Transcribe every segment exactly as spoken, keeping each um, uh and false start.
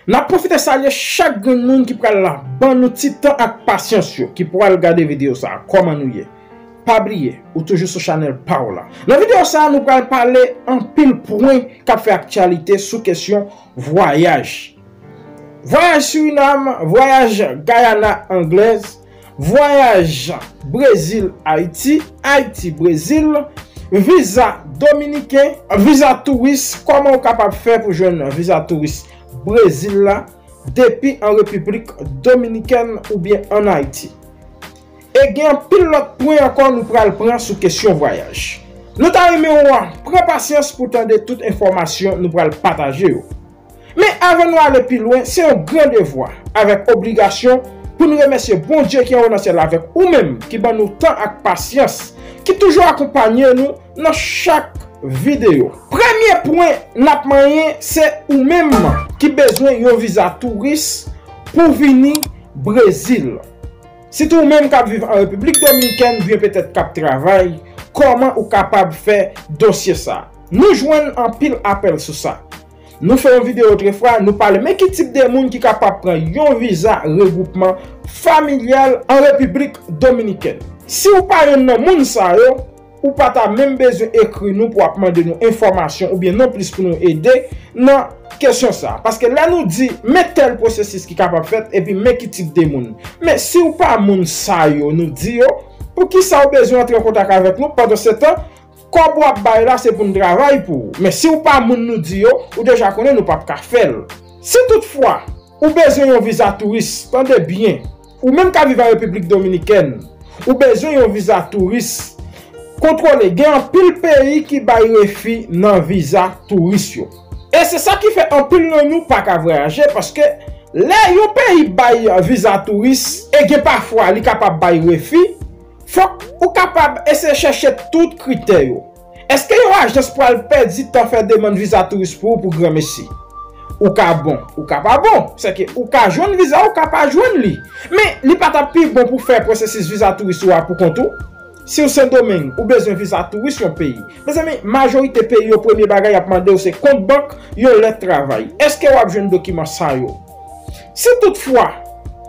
N ap pwofite salye chak grenn moun ki pral ban nou ti tan ak pasyans yo, ki pral gade videyo sa a. Kòman nou ye? Pa bliye, ou toujou sou chanèl pa w la. Nan videyo sa a, nou pral pale anpil pwen k ap fè aktyalite sou kesyon vwayaj. Vwayaj Surinam, vwayaj Gayana Anglèz, vwayaj Brezil Ayiti, Ayiti Brezil, viza dominiken, viza touris, kòman w kapab fè pou jwenn viza touris Brezil la depi an Repiblik Dominikèn oubyen ann Ayiti. E gen anpil lòt pwen ankò nou pral pran sou kesyon vwayaj. Nou ta renmen w pran pasyans pou tande tout enfòmasyon nou pral pataje yo. Men avan nou ale pi lwen, se yon gran devwa, avèk obligasyon, pou n remèsye Bondye ki anwo nan syèl la avèk ou menm ki ban nou tan ak pasyans, ki toujou akonpanye nou nan chak videyo. Premye pwen n ap manyen, se ou menm ki bezwen yon viza touris pou vini Brezil. Sitou ou menm k ap viv an Repiblik Dominikèn oubyen petèt k ap travay, kòman ou kapab fè dosye sa? Nou jwenn anpil apèl sou sa. Nou fè yon videyo otrefwa, nou pale men ki tip de moun ki kapab pran yon viza regwoupman familyal an Repiblik Dominikèn. Si w pa yonn nan moun sa yo, ou pa ta menm bezwen ekri nou pou w ap mande nou enfòmasyon oubyen nonplis pou nou ede nan kesyon sa. Paske lè nou di, men tèl pwosesis ki kapab fèt, epi men ki tip de moun. Men si w pa moun sa yo nou di yo, poukisa w bezwen antre an kontak avèk nou pandan se tan? Kòb w ap bay la, se pou n travay pou ou. Men si w pa moun nou di yo, ou deja konnen nou p ap ka fè l. Si toutfwa ou bezwen yon viza touris, tande byen, ou menm k ap viv an Repiblik Dominikèn, ou bezwen yon viza touris, kontwole, gen anpil peyi ki bay refi nan viza touris yo. E se sa ki fè anpil nan nou pa ka vwayaje, paske lè yon peyi bay viza touris, e gen pafwa li kapab bay refi, fòk ou kapab eseye chèche tout kritè yo. Èske yon ajans pral pèdi tan fè demann viza touris pou ou pou granmesi? Ou ka bon, ou ka pa bon. Sèke ou ka jwenn viza, ou ka pa jwenn li. Men, li pa t ap pi bon pou fè pwosesis viza touris ou a pou kont ou? Si w Sendomeng, ou bezwen viza touris yon peyi. Mezanmi, majorite peyi yo, premye bagay y ap mande w se kont bank, yon lèt travay. Èske w ap jwenn dokiman sa yo? Si toutfwa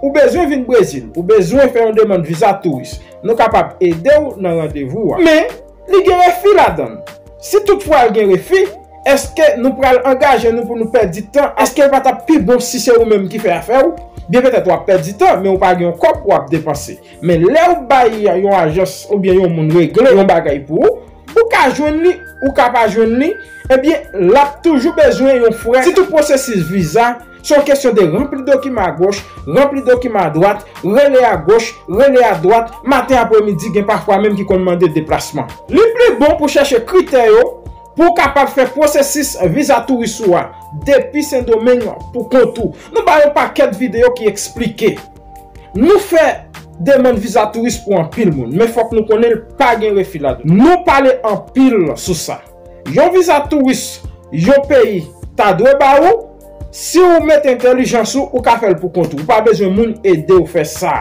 ou bezwen vin Brezil, ou bezwen fè yon demann viza touris, nou kapab ede w nan randevou a. Men, li gen refi ladan l. Si toutfwa l gen refi, èske nou pral angaje nou pou nou pèdi tan? Èske l pa t ap pi bon si se ou menm ki fè afè w? Byen petèt w ap pèdi tan, men ou pa gen yon kòb pou w ap depanse. Men lè w bay yon ajans oubyen yon moun regle yon bagay pou ou, ou ka jwenn li, ou ka pa jwenn li, ebyen, l ap toujou bezwen yon frè. Si tout pwosesis viza, se yon kesyon de ranpli dokiman agoch, ranpli dokiman adwat, rele agoch, rele adwat, maten, apremidi, gen pafwa menm ki konn mande deplasman. Li pli bon pou chèche kritè yo pou w kapab fè pwosesis viza touris ou a depi Sendomeng pou kont ou. Nou bay yon pakèt videyo ki eksplike. Nou fè demann viza touris pou anpil moun, men fòk nou konnen l pa gen refi ladan. Nou pale anpil sou sa. Yon viza touris yon peyi ta dwe ba ou, si w mete entèlijans ou, ou ka fè l pou kont ou. Ou pa bezwen moun ede w fè sa.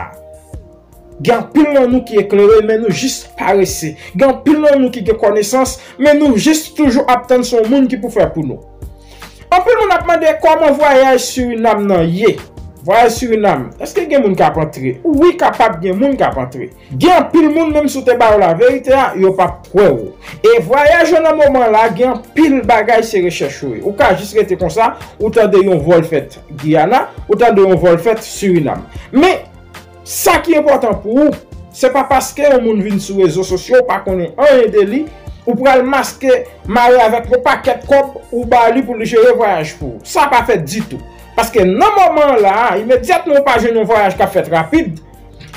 Gen anpil nan nou ki eklere, men nou jis parese. Gen anpil nan nou ki gen konesans, men nou jis toujou ap tann se yon moun ki pou fè pou nou. Anpil moun ap mande kòman vwayaj Surinam nan ye. Vwayaj Surinam, èske gen moun k ap antre? Wi, kapab gen moun k ap antre. Gen anpil moun, menm si w te ba yo laverite a, yo p ap kwè w. E vwayaj yo nan moman la, gen anpil bagay se rechèch yo ye. Ou ka jis rete konsa, ou tande yon vòl fèt Giyana, ou tande yon vòl fèt Surinam. Men, sa ki enpòtan pou ou, se pa paske yon moun vin sou rezo sosyo, ou pa konnen anyen de li, ou pral maske, mare avèk yon pakèt kòb, ou ba li pou li jere vwayaj pou ou. Sa pa fèt ditou. Paske nan moman an la a, imedyatman ou pa jwenn yon vwayaj k ap fèt rapid,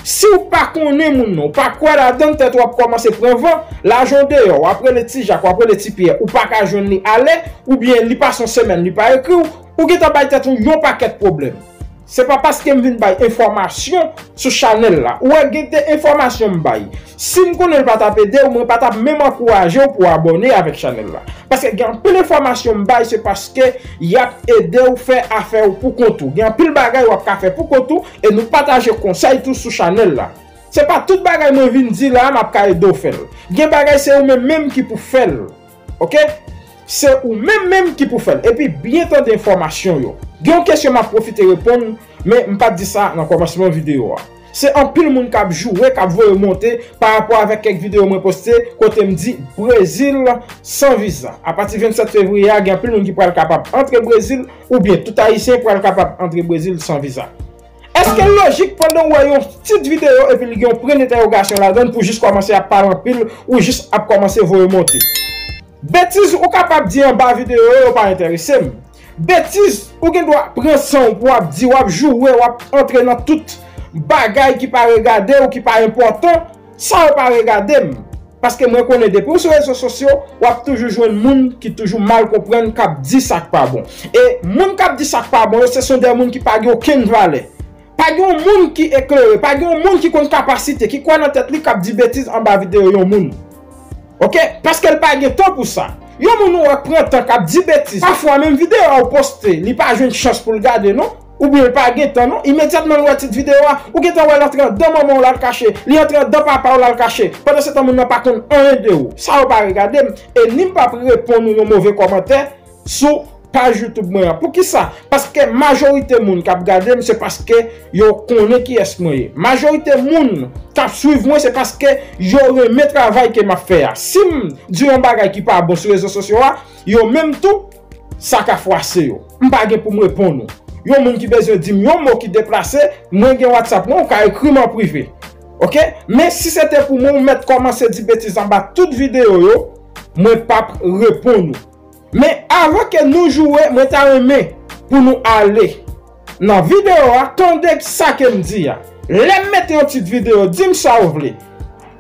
si w pa konnen moun nan, ou pa kwè ladan l, tèt ou ap kòmanse pran van, lajan w deyò, w ap rele Ti Jak, w ap rele Ti Pyè, ou pa ka jwenn li alè, oubyen li pase yon semèn, li pa ekri w, ou gentan bay tèt ou yon pakèt pwoblèm. Se pa paske m vin bay enfòmasyon sou chanèl la. Ou wè, gen de enfòmasyon m bay. Si m konnen l pa t ap ede w, mwen pa t ap menm ankouraje w pou w abòne avèk chanèl la. Paske gen anpil enfòmasyon m bay, se paske y ap ede w fè afè w pou kont ou. Gen anpil bagay w ap ka fè pou kont ou, e nou pataje konsèy tou sou chanèl la. Se pa tout bagay mwen vin di la a m ap ka ede w fè l. Gen bagay se ou menm menm ki pou fè l. Oke? Se ou menm menm ki pou fè l. Epi byen tande enfòmasyon yo. Gen yon kesyon m ap pwofite reponn, men m pa t di sa nan kòmansman videyo a. Se anpil moun k ap joure, k ap voye monte pa rapò avèk kèk videyo mwen poste kote m di Brezil san viza. Apati vennsèt fevriye a, gen anpil moun ki pral kapab antre Brezil, oubyen tout Ayisyen pral kapab antre Brezil san viza. Èske l lojik pandan w wè yon tit videyo epi li gen yon pwen dentèwogasyon ladan l pou jis kòmanse ap pale anpil ou jis ap kòmanse voye monte? Betiz ou kapab di anba videyo yo, yo pa enterese m. Betiz ou gen dwa pran san w pou w ap di, w ap joure, w ap antre nan tout bagay ki pa regade w, ki pa enpòtan, sa yo pa regade m. Paske mwen konnen depi w sou rezo sosyo, w ap toujou jwenn moun ki toujou mal konprann, k ap di sa k pa bon. E moun k ap di sa k pa bon yo, se son de moun ki pa gen okenn valè. Pa gen yon moun ki eklere, pa gen yon moun ki konn kapasite, ki kwè nan tèt li, k ap di betiz anba videyo yon moun. Oke? Paske l pa gen tan pou sa. Yon moun ou wè k pran tan k ap di betiz, pafwa menm videyo a ou poste, li pa jwenn chans pou l gade non. Oubyen l pa gen tan non. Imedyatman l wè tit videyo a, ou gentan wè l antre andan manman w l al kache, li antre andan papa w l al kache. Pandansetan moun nan pa konn anyen de ou. Sa yo pa regade m, e ni m p ap reponn ou yon move kòmantè sou paj YouTube mwen an. Poukisa? Paske majorite moun k ap gade m se paske yo konnen kiyès mwen ye. Majorite moun k ap swiv mwen se paske yo renmen travay ke m ap fè a. Si m di yon bagay ki pa bon sou rezo sosyo a, yo menm tou, sa ka fwase yo. M pa gen pou m reponn ou. Yon moun ki bezwen di m yon mo ki deplase, mwen gen WhatsApp mwen, ou ka ekri m an prive. Oke? Men si se te pou mwen, ou mèt kòmanse di betiz anba tout videyo yo, mwen p ap reponn ou. Men avan ke nou joure, mwen ta renmen pou nou ale nan videyo a, tande sa ke m di a. Lè m mete yon tit videyo, di m sa w vle.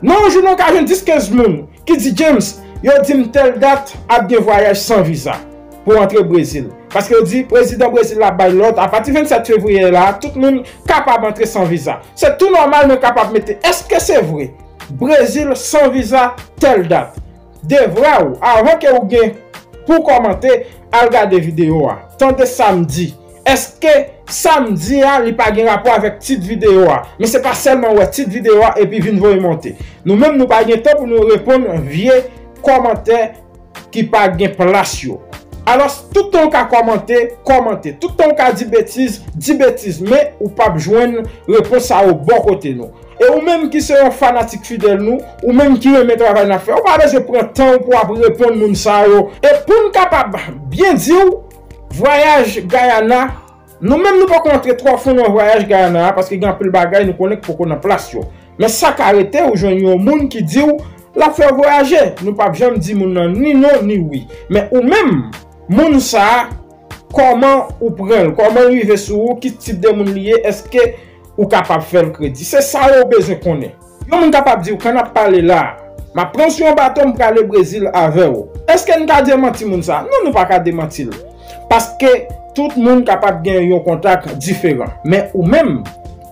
Nan yon jounen w ka jwenn dis kenz moun ki di, James, yo di m tèl dat ap gen vwayaj san viza pou antre Brezil. Paske yo di prezidan Brezil la bay lòd, apati vennsèt fevriye la, tout moun kapab antre san viza. Se tou nòmal mwen kapab mete, èske se vre? Brezil san viza tèl dat. Devwa w, avan ke ou gen pou kòmante, al gade videyo a. Tande sa m di. Èske sa m di a, li pa gen rapò avèk tit videyo a? Men se pa sèlman wè tit videyo a epi vin voye monte. Nou menm nou pa gen tan pou nou reponn vye kòmantè ki pa gen plas yo. Alò, tout tan w ka kòmante, kòmante. Tout tan w ka di betiz, di betiz. Men ou p ap jwenn repons sa yo bò kote nou. E ou menm ki se yon fanatik fidèl nou, ou menm ki renmen travay n ap fè, ou pa bezwen pran tan w pou w ap reponn moun sa yo. E pou n kapab byen di w, vwayaj Guyana, nou menm nou poko antre twò fon nan vwayaj Guyana a, paske gen anpil bagay nou konnen ki poko nan plas yo. Men sa ka rete, ou jwenn yon moun ki di w l ap fè w vwayaje. Nou p ap janm di moun nan ni non ni wi. Men ou menm, moun sa a, kòman ou pran l? Kòman l rive sou ou? Ki tip de moun li ye? Èske ou kapab fè l kredi? Se sa yo bezwen konnen. Yon moun kapab di w, kan n ap pale la a, m ap pran w sou yon bato, m prale Brezil avè w. Èske n ka demanti moun sa a? Non, nou pa ka demanti l. Paske tout moun kapab gen yon kontak diferan. Men ou menm,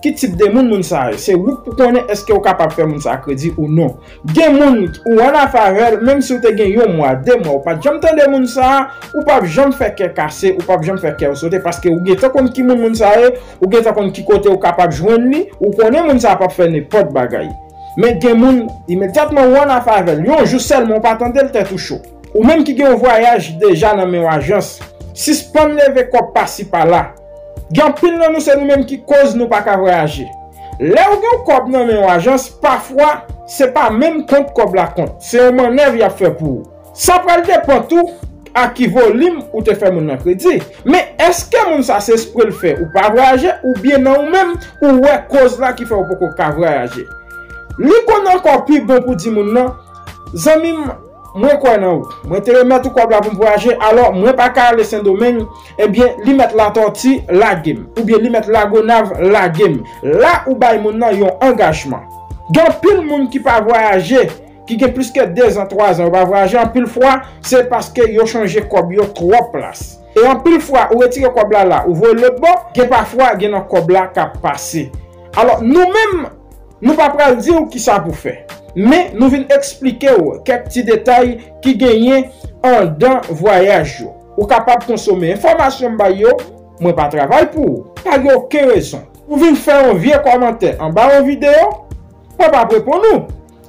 ki tip de moun moun sa a ye? Se ou k pou konnen èske w kapab fè moun sa a kredi ou non. Gen moun ou annafè avè l, menm si w te gen yon mwa, de mwa, ou pa t janm tande moun sa a, ou p ap janm fè kè kase, ou p ap janm fè kè w sote, paske ou gentan konn ki moun moun sa a ye, ou gentan konn ki kote ou kapab jwenn li, ou konnen moun sa a p ap fè nenpòt bagay. Men gen moun, imedyatman ou annafè avè l, yon jou sèlman ou pa tande l, tèt ou cho. Ou menm ki gen yon vwayaj deja nan men yon ajans, sispann leve kòb pasi pala. Gen anpil nan nou, se nou menm ki koz nou pa ka vwayaje. Lè ou gen yon kòb nan men yon ajans, pafwa, se pa menm kont kòb la kont. Se yon mannèv y ap fè pou ou. Sa pral depann tou a ki volim ou te fè moun nan kredi. Men èske moun sa se espre l fè ou pa vwayaje, oubyen nan ou menm, ou wè koz la ki fè ou poko ka vwayaje? Li konn ankò pi bon pou di moun nan, zanmi m, mwen kwè nan ou. Mwen te remèt ou kòb la pou m vwayaje, alò mwen pa ka ale Sendomeng, ebyen li mèt Latòti lage m, oubyen li mèt Lagonav lage m. La ou bay moun nan yon angajman. Gen anpil moun ki pa vwayaje, ki gen plis ke dezan, twazan yo pa vwayaje, anpil fwa se paske yo chanje kòb yo twòp plas. E anpil fwa ou retire kòb la la, ou voye l lòt bò, gen pafwa gen nan kòb la k ap pase. Alò nou menm, nou pa pral di w kisa pou fè. Men nou vin eksplike w kèk ti detay ki genyen andan vwayaj yo. Ou kapab konsome enfòmasyon m bay yo, mwen pa travay pou ou. Pa gen okenn rezon. Ou vin fè yon vye kòmantè anba yon videyo, mwen p ap reponn ou.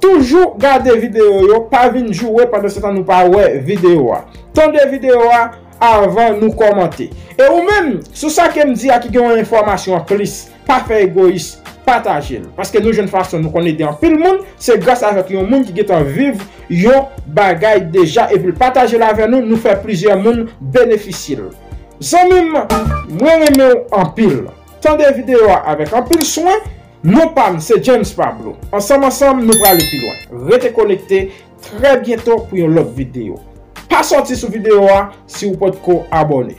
Toujou gade videyo yo, pa vin joure pandan se tan nou pa wè videyo a. Tande videyo a avan nou kòmante. E ou menm, sou sa ke m di a ki gen yon enfòmasyon an plis, pa fè egoyis, pataje l. Paske nou jwenn fason nou konn ede anpil moun, se gras avèk yon moun ki gentan viv yon bagay deja, epi l pataje l avè nou, nou fè plizyè moun benefisye l. Zanmi m, mwen renmen w anpil. Tande videyo a avèk anpil swen. Non pa m se James Pablo. Ansanm ansanm, nou prale pi lwen. Rete konekte, trè byento pou yon lòt videyo. Pa sòti sou videyo a si w potko abòne.